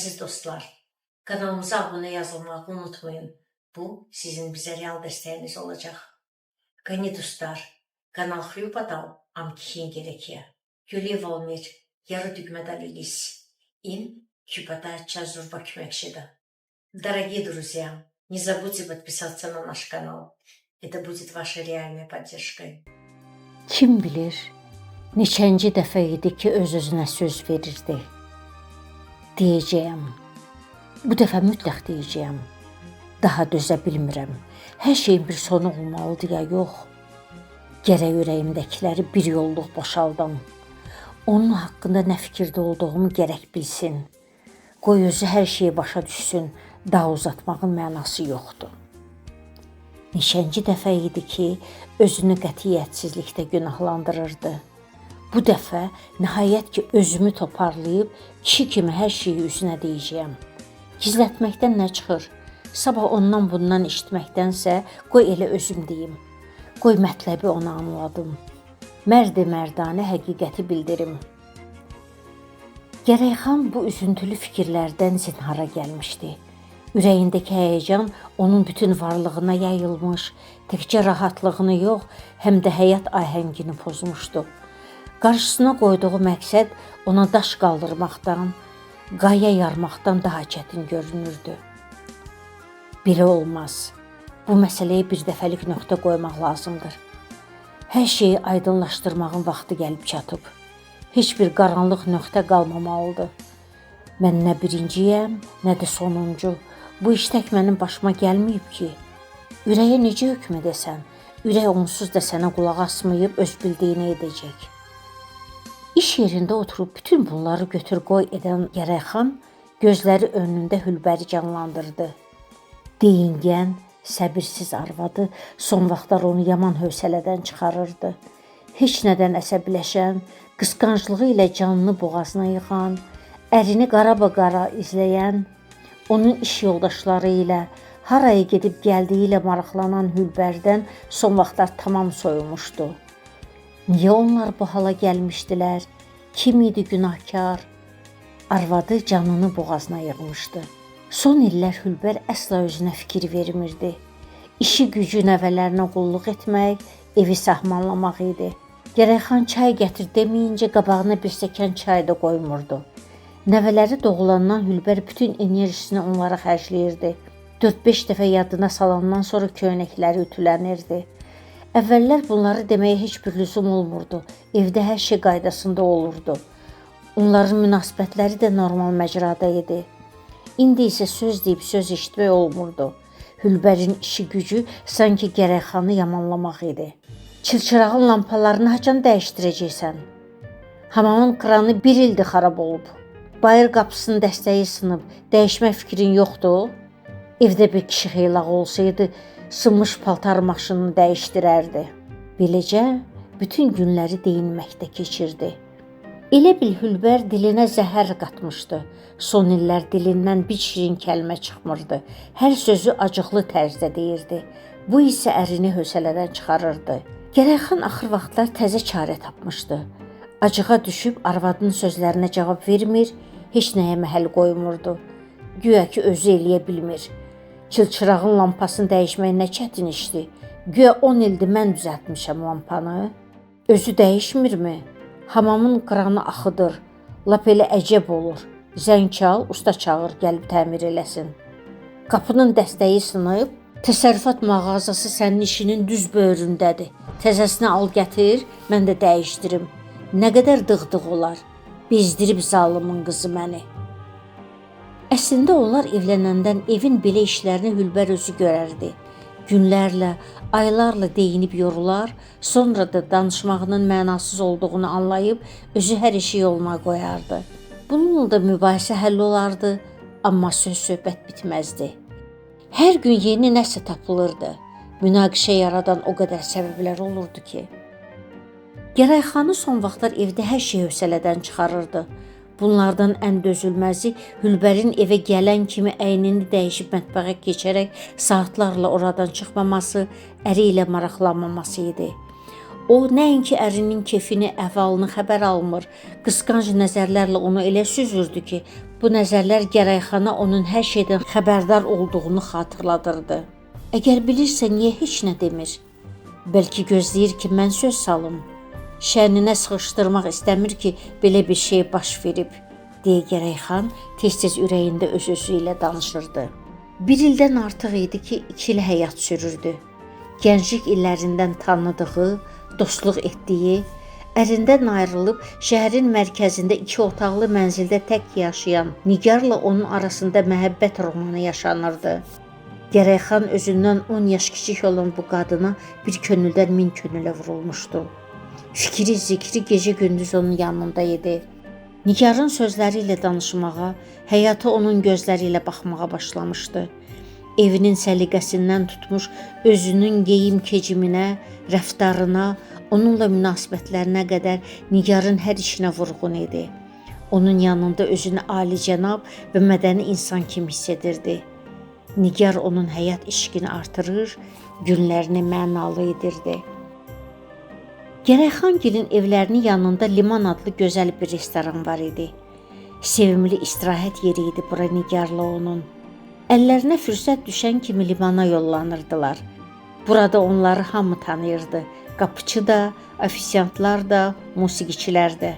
Əziz dostlar, kanalımıza abunə yazılmağı unutmayın. Bu sizin bizə real dəstəyiniz olacaq. Qani dostlar, kanal Xyupadal am gerekiyor. Güli volmir yarı dügmədəliyiz. İn Хюпата Чазурба Кмекшида. Дорогие друзья, не забудьте подписаться на наш канал. Это будет вашей реальной поддержкой. Kim bilir, neçənci dəfə idi ki, öz-özünə söz verirdi. Deyəcəyəm. Bu dəfə mütləq deyəcəyəm. Daha dözə bilmirəm. Hər şeyin bir sonu olmalıdır ya yox. Gərək ürəyimdəkiləri bir yolluq boşaldım. Onun haqqında nə fikirdə olduğumu gərək bilsin. Qoy özü hər şeyi başa düşsün. Daha uzatmağın mənası yoxdur. Neçənci dəfə idi ki, özünü qətiyyətsizlikdə günahlandırırdı. Bu dəfə nəhayət ki, özümü toparlayıb kişi kimi hər şeyi üzünə deyəcəyəm. Gizlətməkdən nə çıxır? Sabah ondan bundan eşitməkdənsə qoy elə özüm deyim. Qoy mətləbi ona anladım. Mərd-i mərdanə həqiqəti bildirim. Gərəyxan bu üzüntülü fikirlərdən zinhara gəlmişdi. Ürəyindəki həyəcan onun bütün varlığına yayılmış, təkcə rahatlığını yox, həm də həyat ahəngini pozmuşdu. Qarşısına qoyduğu məqsəd ona daş qaldırmaqdan, qaya yarmaqdan daha çətin görünürdü. Belə olmaz. Bu məsələyə bir dəfəlik nöqtə qoymaq lazımdır. Hər şeyi aydınlaşdırmağın vaxtı gəlib çatıb. Heç bir qaranlıq nöqtə qalmamalıdır. Mən nə birinciyəm, nə də sonuncu. Bu iş tək mənim başıma gəlməyib ki. Ürəyə necə hökm edəsən? Ürək onsuz da sənə qulaq asmayıb öz bildiyini edəcək. İş yerində oturub bütün bunları götür-qoy edən Gərəyxan gözləri önündə Hülbəri canlandırdı. Deyingən, səbirsiz arvadı son vaxtlar onu yaman hövsələdən çıxarırdı. Heç nədən əsəbləşən, qısqanclığı ilə canını boğazına yığan, ərini qarabaqara izləyən, onun iş yoldaşları ilə haraya gedib gəldiyi ilə maraqlanan Hülbərdən son vaxtlar tamam soyumuşdu. Niyə onlar bu hala gəlmişdilər? Kim idi günahkar? Arvadı canını boğazına yığmışdı. Son illər Hülbər əsla özünə fikir vermirdi. İşi gücü nəvələrinə qulluq etmək, evi sahmanlamaq idi. Gərəyxan çay gətir deməyincə qabağına bir stəkan çay da qoymurdu. Nəvələri doğulandan Hülbər bütün enerjisini onlara xərcləyirdi. 4-5 dəfə yadına salandan sonra köynəkləri ütülənirdi. Əvvəllər bunları deməyə heç bir lüzum olmurdu. Evdə hər şey qaydasında olurdu. Onların münasibətləri də normal məcrada idi. İndi isə söz deyib söz eşitmək olmurdu. Hülbərin işi gücü sanki Gərəyxanı yamanlamaq idi. Çilçırağın lampalarını haçan dəyişdirəcəksən? Hamamın kranı bir ildir xarab olub. Bayır qapısının dəstəyi sınıb, dəyişmək fikrin yoxdur? Evdə bir kişi xeylağı olsaydı, sınmış paltar maşınını dəyişdirərdi. Beləcə bütün günləri deyinməkdə keçirdi. Elə bil Hülbər dilinə zəhər qatmışdı. Son illər dilindən bir şirin kəlmə çıxmırdı. Hər sözü acıqlı tərzdə deyirdi. Bu isə ərini hövsələdən çıxarırdı. Gərəyxan axır vaxtlar təzə çarə tapmışdı. Acığa düşüb arvadının sözlərinə cavab vermir, heç nəyə məhəl qoymurdu. Güya ki özü eləyə bilmir. Çilçırağın lampasını dəyişmək nə çətin işdir. Güya 10 ildir mən düzəltmişəm lampanı. Özü dəyişmirmi? Hamamın kranı axıdır. Lap elə əcəb olur. Zəng çal, usta çağır, gəlib təmir eləsin. Qapının dəstəyi sınıb, təsərrüfat mağazası sənin işinin düz böyründədir. Təzəsini al gətir, mən də dəyişdirim. Nə qədər dığdıq olar. Bezdirib zalımın qızı məni. Əslində onlar evlənəndən evin belə işlərini Hülbər özü görərdi. Günlərlə, aylarla deyinib yorular, sonra da danışmağının mənasız olduğunu anlayıb özü hər işi yoluna qoyardı. Bununla da mübahisə həll olardı, amma söz söhbət bitməzdi. Hər gün yeni nəsə tapılırdı. Münaqişə yaradan o qədər səbəblər olurdu ki. Gərayxanı son vaxtlar evdə hər şey hövsələdən çıxarırdı. Bunlardan ən dözülməzi Hülbərin evə gələn kimi əynini dəyişib mətbəxə keçərək saatlarla oradan çıxmaması, əri ilə maraqlanmaması idi. O nəinki ərinin kefini, əhvalını xəbər almır, qısqanc nəzərlərlə onu elə süzürdü ki, Bu nəzərlər Gərayxana onun hər şeydən xəbərdar olduğunu xatırladırdı. Əgər bilirsə, niyə heç nə demir? Bəlkə gözləyir ki, mən söz salım. Şəninə sıxışdırmaq istəmir ki, belə bir şey baş verib, deyə Gərayxan tez-tez ürəyində öz-özü ilə danışırdı. Bir ildən artıq idi ki, ikili həyat sürürdü. Gənclik illərindən tanıdığı, dostluq etdiyi, ərindən ayrılıb şəhərin mərkəzində 2 otaqlı mənzildə tək yaşayan Nigarla onun arasında məhəbbət romanı yaşanırdı. Gərayxan özündən 10 yaş kiçik olan bu qadına bir könüldən min könülə vurulmuşdu. Fikri, zikri gecə-gündüz onun yanında idi. Nigarın sözləri ilə danışmağa, həyata onun gözləri ilə baxmağa başlamışdı. Evinin səliqəsindən tutmuş özünün geyim-keciminə, rəftarına, onunla münasibətlərinə qədər Nigarın hər işinə vurğun idi. Onun yanında özünü alicənab və mədəni insan kimi hiss edirdi. Nigar onun həyat işqini artırır, günlərini mənalı edirdi. Gərayxangilin evlərinin yanında Liman adlı gözəl bir restoran var idi. Sevimli istirahət yeri idi bura Nigarla onun. Əllərinə fürsət düşən kimi limana yollanırdılar. Burada onları hamı tanıyırdı. Qapıçı da, ofisiantlar da, musiqiçilər də.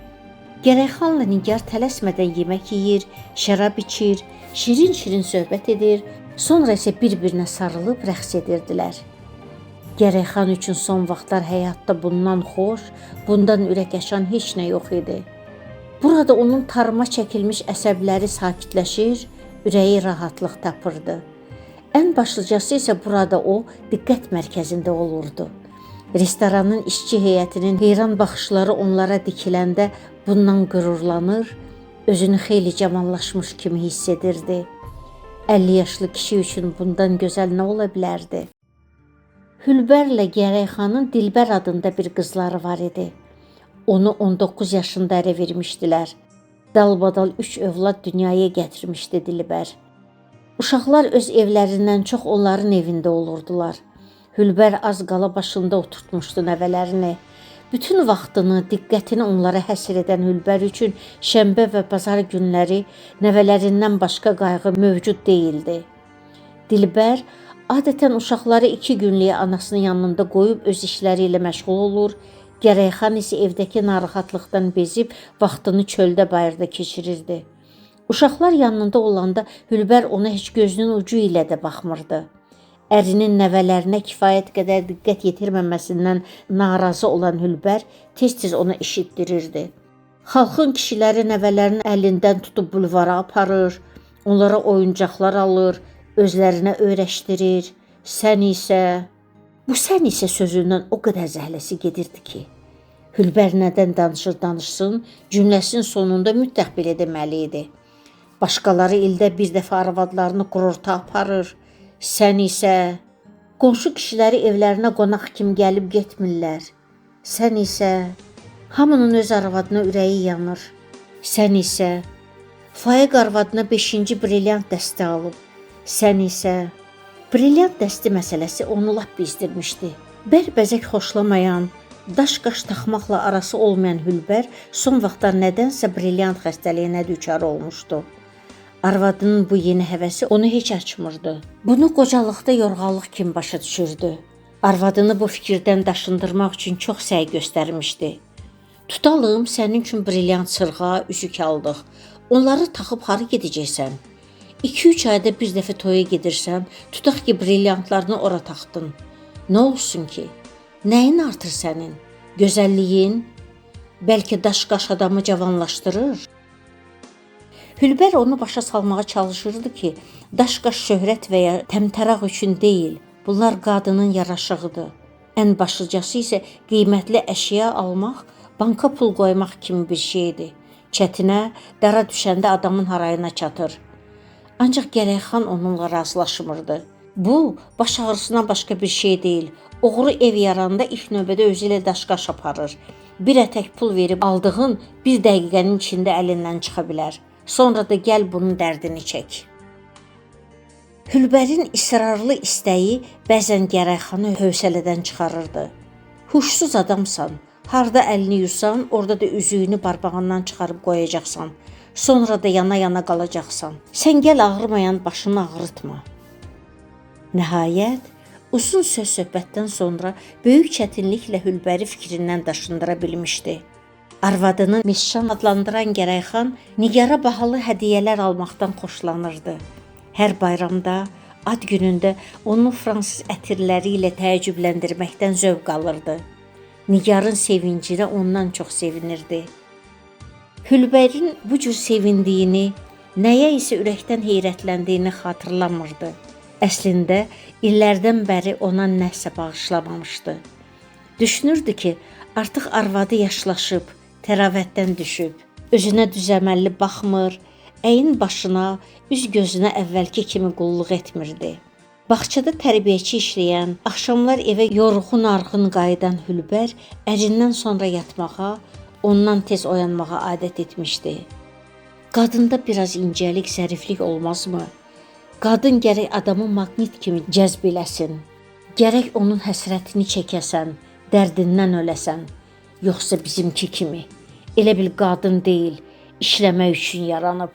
Gərayxanla Nigar tələsmədən yemək yeyir, şərab içir, şirin-şirin söhbət edir, sonra isə bir-birinə sarılıb rəqs edirdilər. Gərayxan üçün son vaxtlar həyatda bundan xoş, bundan ürək açan heç nə yox idi. Burada onun tarıma çəkilmiş əsəbləri sakitləşir, ürəyi rahatlıq tapırdı. Ən başlıcası isə burada o diqqət mərkəzində olurdu. Restoranın işçi heyətinin heyran baxışları onlara dikiləndə bundan qürurlanır, özünü xeyli cavanlaşmış kimi hiss edirdi. 50 yaşlı kişi üçün bundan gözəl nə ola bilərdi? Hülbərlə Gərayxanın Dilbər adında bir qızları var idi. Onu 19 yaşında ərə vermişdilər. Dalbadal 3 övlad dünyaya gətirmişdi Dilbər. Uşaqlar öz evlərindən çox onların evində olurdular. Hülbər az qala başında oturtmuşdu nəvələrini. Bütün vaxtını, diqqətini onlara həsr edən Hülbər üçün şənbə və bazar günləri nəvələrindən başqa qayğı mövcud deyildi. Dilbər adətən uşaqları 2 günlüyə anasının yanında qoyub öz işləri ilə məşğul olur, Gərayxan isə evdəki narahatlıqdan bezib vaxtını çöldə bayırda keçirirdi. Uşaqlar yanında olanda Hülbər ona heç gözünün ucu ilə də baxmırdı. Ərinin nəvələrinə kifayət qədər diqqət yetirməməsindən narazı olan Hülbər tez-tez ona eşitdirirdi. Xalqın kişiləri nəvələrini əlindən tutub bulvara aparır, onlara oyuncaqlar alır, özlərinə öyrəşdirir. Sən isə... Bu sən isə sözündən o qədər zəhləsi gedirdi ki, Hülbər nədən danışır danışsın, cümləsinin sonunda mütləq belə deməli idi. Başqaları ildə bir dəfə arvadlarını kurorta aparır, sən isə... Qonşu kişiləri evlərinə qonaq kimi gəlib getmirlər. Sən isə... Hamının öz arvadına ürəyi yanır. Sən isə... Faiq arvadına 5-ci brilyant dəsti alıb. Sən isə... Brilyant dəsti məsələsi onu lap bezdirmişdi. Bərbəzək xoşlamayan, daş-qaş taxmaqla arası olmayan Hülbər son vaxtlar nədənsə brilyant xəstəliyinə düçar olmuşdu. Arvadının bu yeni həvəsi onu heç açmırdı. Bunu qocalıqda yorğanlıq kimi başa düşürdü. Arvadını bu fikirdən daşındırmaq üçün çox səy göstərmişdi. Tutalım, sənin üçün brilyant sırğa, üzük aldıq. Onları taxıb hara gedəcəksən? 2-3 ayda bir dəfə toya gedirsən, tutaq ki, brilyantlarını ora taxdın. Nə olsun ki? Nəyin artır sənin? Gözəlliyin? Bəlkə daş-qaş adamı cavanlaşdırır? Hülbər onu başa salmağa çalışırdı ki, daş-qaş şöhrət və ya təmtəraq üçün deyil, bunlar qadının yaraşığıdır. Ən başlıcası isə qiymətli əşya almaq, banka pul qoymaq kimi bir şeydir. Çətinə, dara düşəndə adamın harayına çatır. Ancaq Gərayxan onunla razılaşmırdı. Bu, baş ağrısından başqa bir şey deyil. Oğru ev yaranda ilk növbədə özü ilə daş-qaş aparır. Bir ətək pul verib aldığın bir dəqiqənin içində əlindən çıxa bilər. Sonra da gəl bunun dərdini çək. Hülbərin israrlı istəyi bəzən Gərayxanı hövsələdən çıxarırdı. Huşsuz adamsan, harda əlini yusan, orada da üzüyünü barmağından çıxarıb qoyacaqsan. Sonra da yana-yana qalacaqsan. Sən gəl ağrımayan başını ağrıtma. Nəhayət, uzun söz-söhbətdən sonra böyük çətinliklə Hülbəri fikrindən daşındıra bilmişdi. Arvadını Mişşan adlandıran Gərayxan Nigara bahalı hədiyyələr almaqdan xoşlanırdı. Hər bayramda, ad günündə onu fransız ətirləri ilə təəccübləndirməkdən zövq alırdı. Nigarın sevincinə ondan çox sevinirdi. Hülbərin bu cür sevindiyini, nəyə isə ürəkdən heyrətləndiyini xatırlamırdı. Əslində, illərdən bəri ona nəsə bağışlamamışdı. Düşünürdü ki, artıq arvadı yaşlaşıb, təravətdən düşüb, özünə düzəməlli baxmır, əyin başına, üz gözünə əvvəlki kimi qulluq etmirdi. Bağçada tərbiyəçi işləyən, axşamlar evə yorğun arğın qayıdan Hülbər ərindən sonra yatmağa, ondan tez oyanmağa adət etmişdi. Qadında biraz incəlik, zəriflik olmazmı? Qadın gərək adamı maqnit kimi cəzb eləsin. Gərək onun həsrətini çəkəsən, dərdindən öləsən. Yoxsa bizimki kimi. Elə bil qadın deyil, işləmək üçün yaranıb.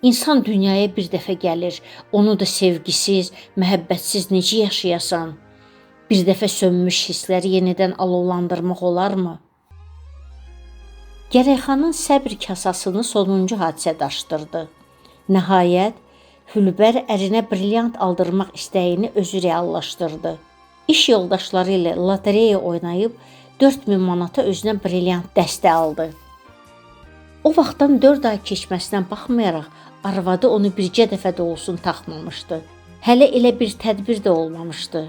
İnsan dünyaya bir dəfə gəlir, onu da sevgisiz, məhəbbətsiz necə yaşayasan? Bir dəfə sönmüş hissləri yenidən alovlandırmaq olarmı? Gərayxanın səbr kasasını sonuncu hadisə daşdırdı. Nəhayət, Hülbər ərinə brilyant aldırmaq istəyini özü reallaşdırdı. İş yoldaşları ilə lotereya oynayıb 4000 manata özünə brilyant dəstə aldı. O vaxtdan 4 ay keçməsinə baxmayaraq, arvadı onu bircə dəfə də olsun taxmamışdı. Hələ elə bir tədbir də olmamışdı.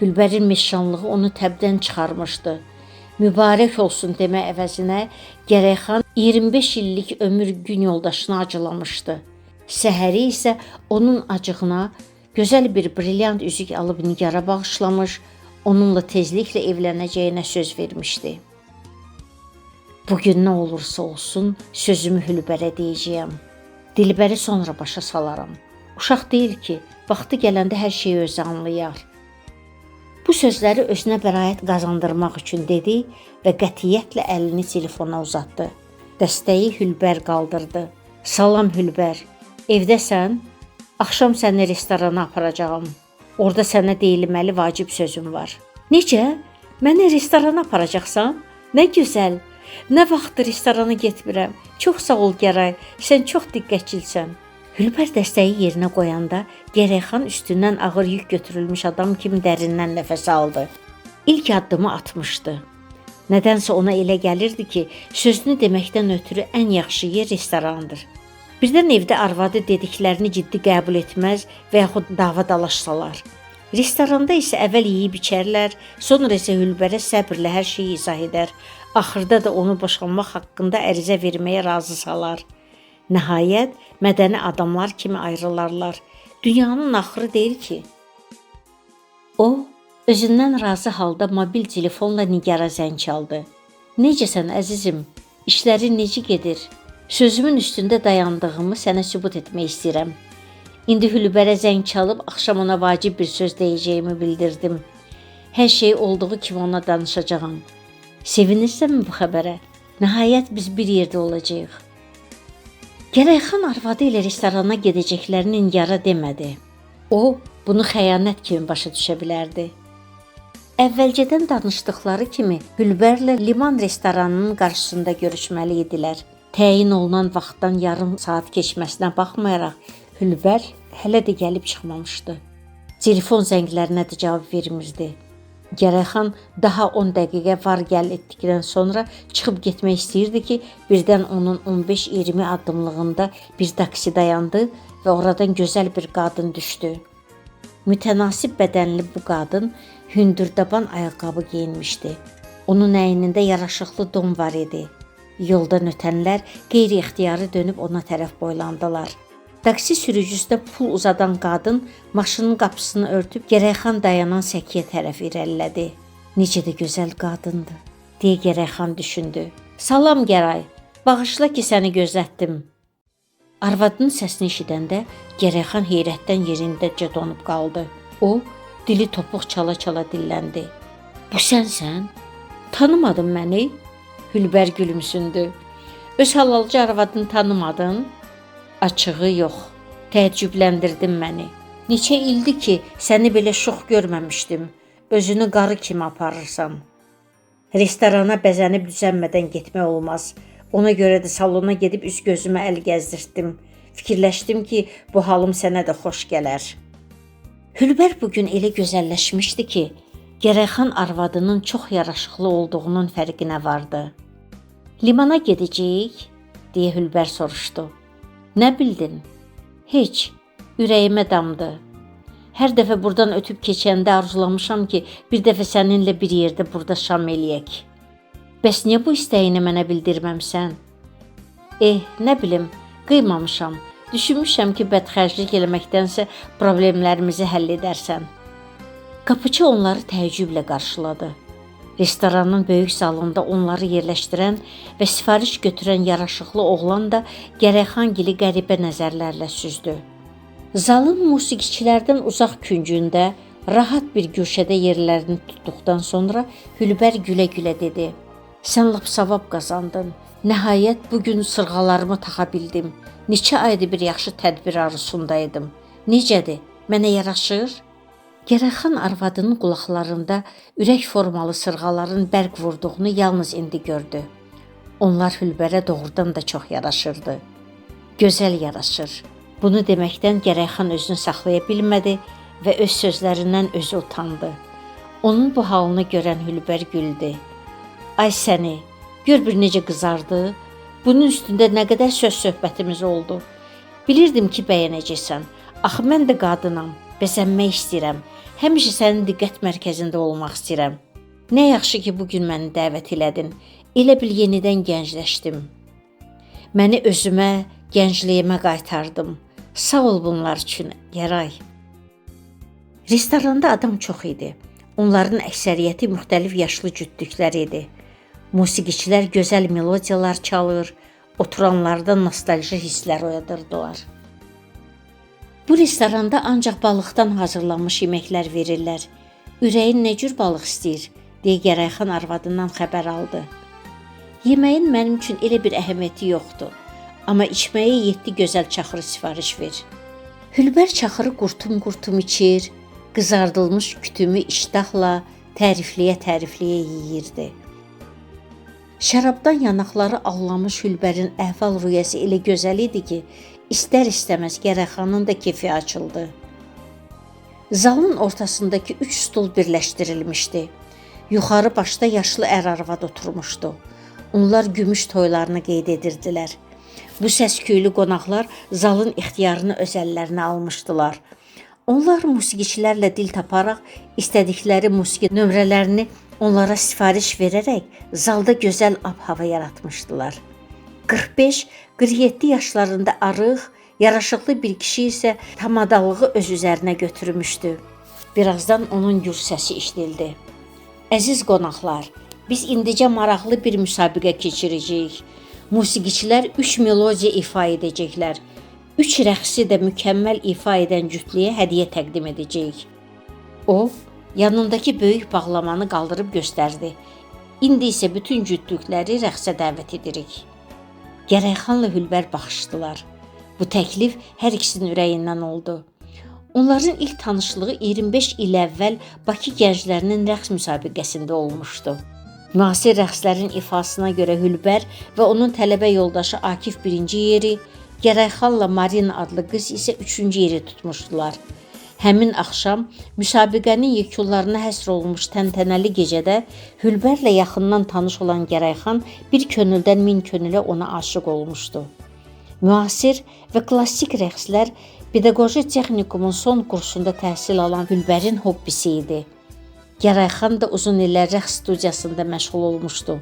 Hülbərin meşşanlığı onu təbdən çıxarmışdı. Mübarək olsun demə əvəzinə Gərayxan 25 illik ömür gün yoldaşını acılamışdı. Səhəri isə onun acığına gözəl bir brilyant üzük alıb Nigara bağışlamış, onunla tezliklə evlənəcəyinə söz vermişdi. Bugün nə olursa olsun sözümü Hülbərə deyəcəyəm. Dilbəri sonra başa salaram. Uşaq deyil ki, vaxtı gələndə hər şeyi özü anlayar. Bu sözləri özünə bəraət qazandırmaq üçün dedi və qətiyyətlə əlini telefona uzatdı. Dəstəyi Hülbər qaldırdı. Salam Hülbər, evdəsən? Axşam səni restorana aparacağam. Orada sənə deyilməli vacib sözüm var. Necə? Məni restorana aparacaqsan? Nə gözəl! Nə vaxtdır restorana getmirəm. Çox sağ ol Gəray, sən çox diqqətçilsən. Hülbər dəstəyi yerinə qoyanda Gərayxan üstündən ağır yük götürülmüş adam kimi dərindən nəfəs aldı. İlk addımı atmışdı. Nədənsə ona elə gəlirdi ki, sözünü deməkdən ötürü ən yaxşı yer restorandır. Birdən evdə arvadı dediklərini ciddi qəbul etməz və yaxud dava dalaş salar. Restoranda isə əvvəl yeyib içərlər, sonra isə Hülbərə səbirlə hər şeyi izah edər. Axırda da onu boşanmaq haqqında ərizə verməyə razı salar. Nəhayət, mədəni adamlar kimi ayrılarlar. Dünyanın axırı deyil ki. O, özündən razı halda mobil telefonla Nigara zəng çaldı. Necəsən əzizim? İşlərin necə gedir? Sözümün üstündə dayandığımı sənə sübut etmək istəyirəm. İndi Hülbərə zəng çalıb axşam ona vacib bir söz deyəcəyimi bildirdim. Hər şeyi olduğu kimi ona danışacağam. Sevinirsənmi bu xəbərə? Nəhayət biz bir yerdə olacağıq. Gərayxan arvadı ilə restorana gedəcəklərini Nigara demədi. O, bunu xəyanət kimi başa düşə bilərdi. Əvvəlcədən danışdıqları kimi Hülbərlə Liman restoranının qarşısında görüşməli idilər. Təyin olunan vaxtdan yarım saat keçməsinə baxmayaraq Hülbər hələ də gəlib çıxmamışdı. Telefon zənglərinə də cavab vermirdi. Gərayxan daha 10 dəqiqə var gəl etdikdən sonra çıxıb getmək istəyirdi ki, birdən onun 15-20 addımlığında bir taksi dayandı və oradan gözəl bir qadın düşdü. Mütənasib bədənli bu qadın hündürdaban ayaqqabı geyinmişdi. Onun əynində yaraşıqlı don var idi. Yoldan ötənlər qeyri-ixtiyari dönüb ona tərəf boylandılar. Taksi sürücüsünə pul uzadan qadın maşının qapısını örtüb Gərayxan dayanan səkiyə tərəf irəlilədi. Necə də gözəl qadındır, deyə Gərayxan düşündü. Salam Gəray, bağışla ki səni gözlətdim. Arvadının səsini eşidəndə Gərayxan heyrətdən yerindəcə donub qaldı. O, dili topuq çala-çala dilləndi. Bu sənsən? Tanımadın məni? Hülbər gülümsündü. Öz halalca arvadını tanımadın? Açığı yox. Təəccübləndirdin məni. Neçə ildir ki, səni belə şux görməmişdim. Özünü qarı kimi aparırsan. Restorana bəzənib düzənmədən getmək olmaz. Ona görə də salona gedib üz gözümə əl gəzdirtdim. Fikirləşdim ki, bu halım sənə də xoş gələr. Hülbər bu gün elə gözəlləşmişdi ki, Gərəyxan arvadının çox yaraşıqlı olduğunun fərqinə vardı. Limana gedəcəyik, deyə Hülbər soruşdu. Nə bildin? Heç, ürəyimə damdı. Hər dəfə buradan ötüb keçəndə arzulamışam ki, bir dəfə səninlə bir yerdə burada şam eləyək. Bəs niyə bu istəyini mənə bildirməmsən? Nə bilim, qıymamışam. Düşünmüşəm ki, bədxərclik eləməkdənsə problemlərimizi həll edərsən. Qapıçı onları təəccüblə qarşıladı. Restoranın böyük zalında onları yerləşdirən və sifariş götürən yaraşıqlı oğlan da Gərəyxangili qəribə nəzərlərlə süzdü. Zalın musiqiçilərdən uzaq küncündə rahat bir güşədə yerlərini tutduqdan sonra Hülbər gülə-gülə dedi: "Sən lap savab qazandın. Nəhayət bu gün sırğalarımı taxa bildim. Neçə aydır bir yaxşı tədbir arzusundaydım. Necədir? Mənə yaraşır?" Gərəyxan arvadının qulaqlarında ürək formalı sırğaların bərk vurduğunu yalnız indi gördü. Onlar Hülbərə doğrudan da çox yaraşırdı. Gözəl yaraşır. Bunu deməkdən Gərəyxan özünü saxlaya bilmədi və öz sözlərindən özü utandı. Onun bu halını görən Hülbər güldü. Ay səni, gör bir necə qızardı. Bunun üstündə nə qədər söz söhbətimiz oldu. Bilirdim ki, bəyənəcəksən. Axı mən də qadınam, bəzənmək istəyirəm. Həmişə sənin diqqət mərkəzində olmaq istəyirəm. Nə yaxşı ki, bugün məni dəvət elədin. Elə bil yenidən gəncləşdim. Məni özümə, gəncliyimə qaytardım. Sağ ol bunlar üçün, Gəray. Restoranda adam çox idi. Onların əksəriyyəti müxtəlif yaşlı cütlüklər idi. Musiqiçilər gözəl melodiyalar çalır, oturanlarda nostalji hisslər oyadırdılar. Bu restoranda ancaq balıqdan hazırlanmış yeməklər verirlər. Ürəyin nə cür balıq istəyir, deyə Gərəyxan arvadından xəbər aldı. Yeməyin mənim üçün elə bir əhəmiyyəti yoxdur. Amma içməyə 7 gözəl çaxırı sifariş ver. Hülbər çaxırı qurtum-qurtum içir, qızardılmış kütümü iştahla tərifliyə-tərifliyə yeyirdi. Şərabdan yanaqları allamış Hülbərin əhval-rüyəsi elə gözəl idi ki, istər-istəməz Gərəyxanın da kefi açıldı. Zalın ortasındakı 3 stol birləşdirilmişdi. Yuxarı başda yaşlı ər-arvad oturmuşdu. Onlar gümüş toylarını qeyd edirdilər. Bu səs-küylü qonaqlar zalın ixtiyarını öz əllərinə almışdılar. Onlar musiqiçilərlə dil taparaq istədikləri musiqi nömrələrini onlara sifariş verərək zalda gözəl ab-hava yaratmışdılar. 45-47 yaşlarında arıq, yaraşıqlı bir kişi isə tamadalığı öz üzərinə götürmüşdü. Birazdan onun gür səsi işitildi. Əziz qonaqlar, biz indicə maraqlı bir müsabiqə keçirəcəyik. Musiqiçilər 3 melodiya ifa edəcəklər. 3 rəqsi də mükəmməl ifa edən cütlüyə hədiyyə təqdim edəcəyik. O, yanındakı böyük bağlamanı qaldırıb göstərdi. İndi isə bütün cütlükləri rəqsə dəvət edirik. Gərəyxanla Hülbər baxışdılar. Bu təklif hər ikisinin ürəyindən oldu. Onların ilk tanışlığı 25 il əvvəl Bakı gənclərinin rəqs müsabiqəsində olmuşdu. Müasir rəqslərin ifasına görə Hülbər və onun tələbə yoldaşı Akif birinci yeri, Gərəyxanla Marina adlı qız isə üçüncü yeri tutmuşdular. Həmin axşam müsabiqənin yekunlarına həsr olunmuş təntənəli gecədə Hülbərlə yaxından tanış olan Gərəyxan bir könüldən min könülə ona aşiq olmuşdu. Müasir və klassik rəqslər pedaqoji texnikumun son kursunda təhsil alan Hülbərin hobbisi idi. Gərayxan da uzun illər rəqs studiyasında məşğul olmuşdu.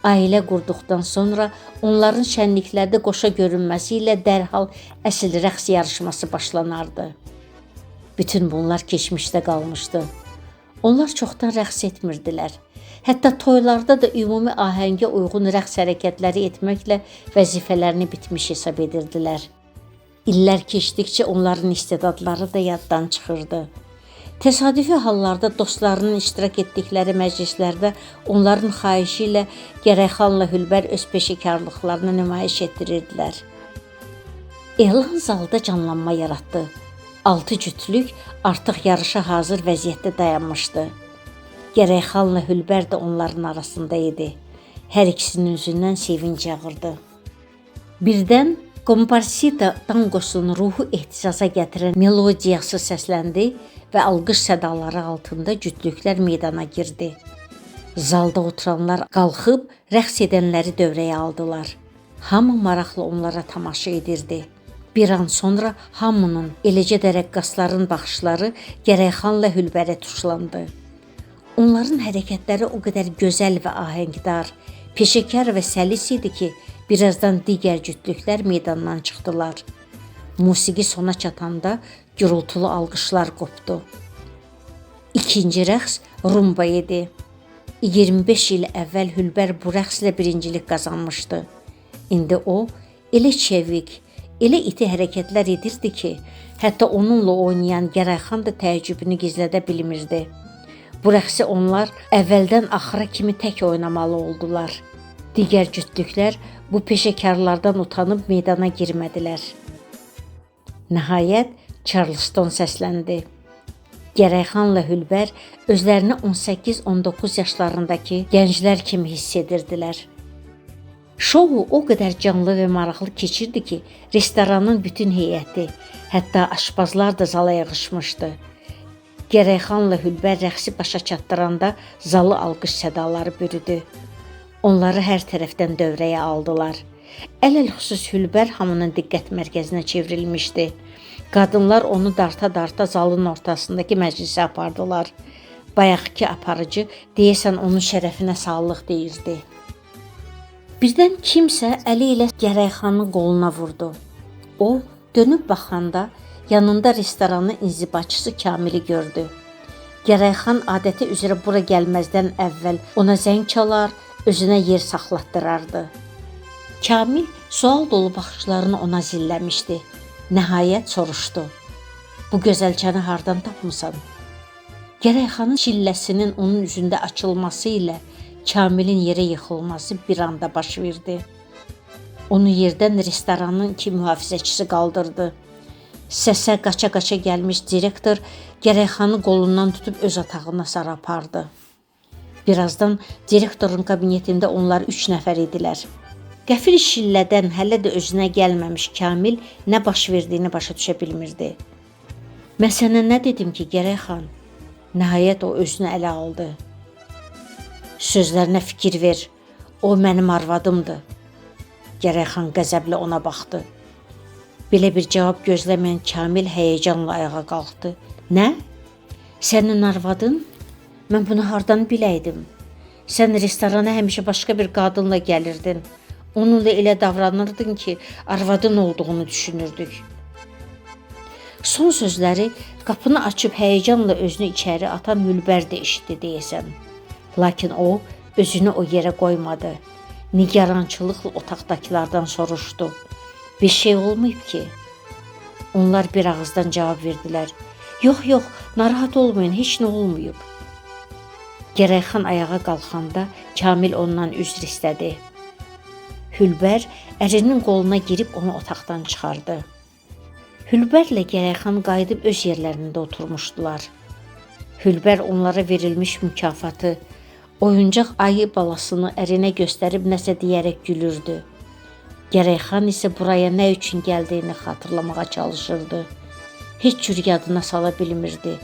Ailə qurduqdan sonra onların şənliklərdə qoşa görünməsi ilə dərhal əsl rəqs yarışması başlanardı. Bütün bunlar keçmişdə qalmışdı. Onlar çoxdan rəqs etmirdilər. Hətta toylarda da ümumi ahəngə uyğun rəqs hərəkətləri etməklə vəzifələrini bitmiş hesab edirdilər. İllər keçdikcə onların istedadları da yaddan çıxırdı. Təsadüfi hallarda dostlarının iştirak etdikləri məclislərdə onların xahişi ilə Gərəyxanla Hülbər öz peşəkarlıqlarını nümayiş etdirirdilər. Elan zalda canlanma yaratdı. 6 cütlük artıq yarışa hazır vəziyyətdə dayanmışdı. Gərəyxanla Hülbər də onların arasında idi. Hər ikisinin üzündən sevinc yağırdı. Birdən Comparsita tangosunun ruhu ehtizaza gətirən melodiyası səsləndi və alqış sədaları altında cütlüklər meydana girdi. Zalda oturanlar qalxıb rəqs edənləri dövrəyə aldılar. Hamı maraqla onlara tamaşa edirdi. Bir an sonra hamının, eləcə də rəqqasların baxışları Gərəyxanla Hülbərə tuşlandı. Onların hərəkətləri o qədər gözəl və ahəngdar, peşəkar və səlis idi ki, birazdan digər cütlüklər meydandan çıxdılar. Musiqi sona çatanda gürultulu alqışlar qopdu. İkinci rəqs rumba idi. 25 il əvvəl Hülbər bu rəqslə birincilik qazanmışdı. İndi o elə çevik, elə iti hərəkətlər edirdi ki, hətta onunla oynayan Gərayxan da təəccübünü gizlədə bilmirdi. Bu rəqsi onlar əvvəldən axıra kimi tək oynamalı oldular. Digər cütlüklər bu peşəkarlardan utanıb meydana girmədilər. Nəhayət Charleston səsləndi. Gərəyxanla Hülbər özlərini 18-19 yaşlarındakı gənclər kimi hiss edirdilər. Şou o qədər canlı və maraqlı keçirdi ki, restoranın bütün heyəti, hətta aşpazlar da zala yığışmışdı. Gərəyxanla Hülbər rəqsi başa çatdıranda zalı alqış sədaları bürüdü. Onları hər tərəfdən dövrəyə aldılar. Ələl-xüsus Hülbər hamının diqqət mərkəzinə çevrilmişdi. Qadınlar onu darta-darta zalın ortasındakı məclisə apardılar. Bayaqki aparıcı deyəsən onun şərəfinə sağlıq deyirdi. Birdən kimsə əli ilə Gərəyxanın qoluna vurdu. O, dönüb baxanda yanında restoranın inzibatçısı Kamili gördü. Gərəyxan adəti üzrə bura gəlməzdən əvvəl ona zəng çalar, özünə yer saxlatdırardı. Kamil sual dolu baxışlarını ona zilləmişdi. Nəhayət soruşdu. Bu gözəlçəni hardan tapmısan? Gərəyxanın şilləsinin onun üzündə açılması ilə Kamilin yerə yıxılması bir anda baş verdi. Onu yerdən restoranın iki mühafizəçisi qaldırdı. Səsə qaça-qaça gəlmiş direktor Gərəyxanı qolundan tutub öz otağına sarı apardı. Birazdan direktorun kabinetində onlar 3 nəfər idilər. Qəfil şillədən hələ də özünə gəlməmiş Kamil nə baş verdiyini başa düşə bilmirdi. Mən sənə nə dedim ki, Gərəyxan? Nəhayət o özünü ələ aldı. Sözlərinə fikir ver. O mənim arvadımdır. Gərəyxan qəzəblə ona baxdı. Belə bir cavab gözləməyən Kamil həyəcanla ayağa qalxdı. Nə? Sənin arvadın? Mən bunu hardan biləydim? Sən restorana həmişə başqa bir qadınla gəlirdin. Onunla elə davranırdın ki, arvadın olduğunu düşünürdük. Son sözləri qapını açıb həyəcanla özünü içəri atan Hülbər də eşitdi deyəsən. Lakin o, özünü o yerə qoymadı. Nigarançılıqla otaqdakılardan soruşdu. Bir şey olmayıb ki? Onlar bir ağızdan cavab verdilər. Yox, yox, narahat olmayın, heç nə olmayıb. Gərəyxan ayağa qalxanda Kamil ondan üzr istədi. Hülbər ərinin qoluna girib onu otaqdan çıxardı. Hülbərlə Gərəyxan qayıdıb öz yerlərində oturmuşdular. Hülbər onlara verilmiş mükafatı, oyuncaq ayı balasını ərinə göstərib nəsə deyərək gülürdü. Gərəyxan isə buraya nə üçün gəldiyini xatırlamağa çalışırdı. Heç cür yadına sala bilmirdi.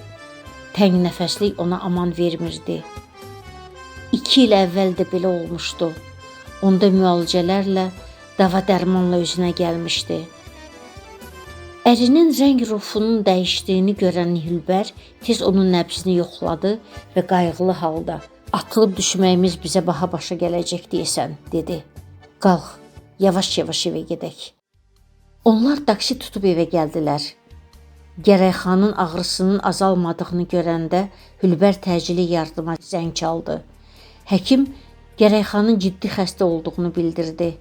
Təng nəfəslik ona aman vermirdi. 2 il əvvəl də belə olmuşdu. Onda müalicələrlə, dava-dərmanla özünə gəlmişdi. Ərinin rəng rufunun dəyişdiyini görən Hülbər tez onun nəbzini yoxladı və qayğılı halda atılıb düşməyimiz bizə baha başa gələcək deyəsən, dedi. Qalx, yavaş-yavaş evə gedək. Onlar taksi tutub evə gəldilər. Gərəyxanın ağrısının azalmadığını görəndə Hülbər təcili yardıma zəng çaldı. Həkim Gərəyxanın ciddi xəstə olduğunu bildirdi.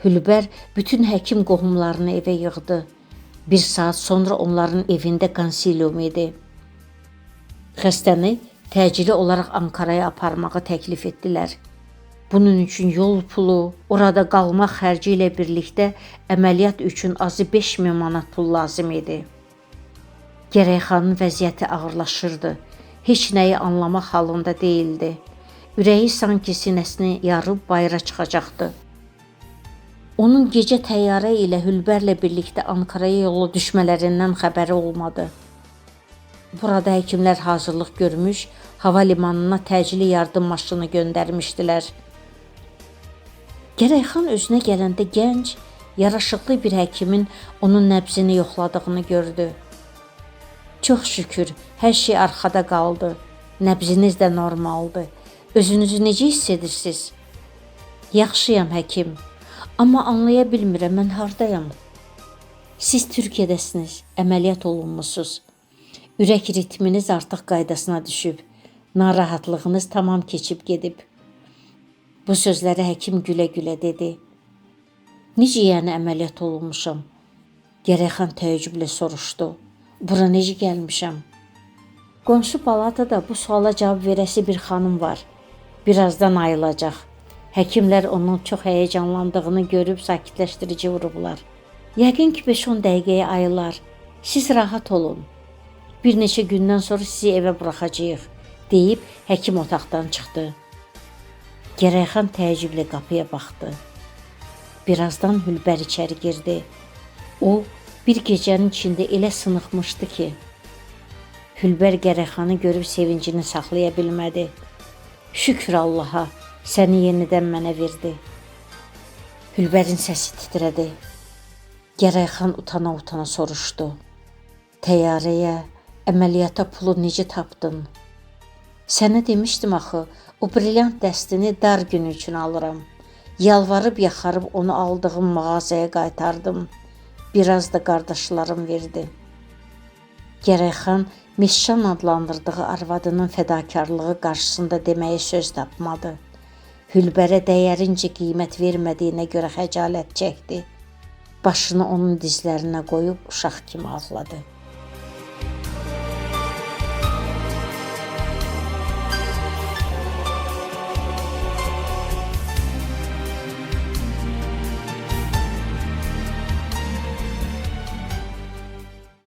Hülbər bütün həkim qohumlarını evə yığdı. Bir saat sonra onların evində konsilium idi. Xəstəni təcili olaraq Ankaraya aparmağı təklif etdilər. Bunun üçün yol pulu, orada qalmaq xərci ilə birlikdə əməliyyat üçün azı 5000 manat pul lazım idi. Gərəyxanın vəziyyəti ağırlaşırdı. Heç nəyi anlamaq halında deyildi. Ürəyi sanki sinəsini yarıb bayıra çıxacaqdı. Onun gecə təyyarə ilə Hülbərlə birlikdə Ankaraya yola düşmələrindən xəbəri olmadı. Burada həkimlər hazırlıq görmüş, hava limanına təcili yardım maşını göndərmişdilər. Gərəyxan özünə gələndə gənc, yaraşıqlı bir həkimin onun nəbzini yoxladığını gördü. Çox şükür, hər şey arxada qaldı. Nəbziniz də normaldır. Özünüzü necə hiss edirsiniz? Yaxşıyam həkim. Amma anlaya bilmirəm, mən hardayam? Siz Türkiyədəsiniz, əməliyyat olunmusunuz. Ürək ritminiz artıq qaydasına düşüb. Narahatlığınız tamam keçib gedib. Bu sözləri həkim gülə-gülə dedi. Necə yəni əməliyyat olunmuşam? Gərəyxan təəccüblə soruşdu. Bura necə gəlmişəm? Qonşu palatada bu suala cavab verəsi bir xanım var. Birazdan ayılacaq. Həkimlər onun çox həyəcanlandığını görüb sakitləşdirici vurublar. Yəqin ki 5-10 dəqiqəyə ayılar. Siz rahat olun. Bir neçə gündən sonra sizi evə buraxacağıq, deyib həkim otaqdan çıxdı. Gərəyxan təəccüblə qapıya baxdı. Birazdan Hülbər içəri girdi. O, bir gecənin içində elə sınıxmışdı ki, Hülbər Gərəyxanı görüb sevincini saxlaya bilmədi. Şükür Allaha, səni yenidən mənə verdi. Hülbərin səsi titrədi. Gərəyxan utana-utana soruşdu. Təyyarəyə, əməliyyata pulu necə tapdın? Sənə demişdim axı, o brilyant dəstini dar günü üçün alıram. Yalvarıb yaxarıb onu aldığım mağazaya qaytardım. Biraz da qardaşlarım verdi. Gərəyxan Meşşan adlandırdığı arvadının fədakarlığı qarşısında deməyə söz tapmadı. Hülbərə dəyərincə qiymət vermədiyinə görə xəcalət çəkdi. Başını onun dizlərinə qoyub uşaq kimi ağladı.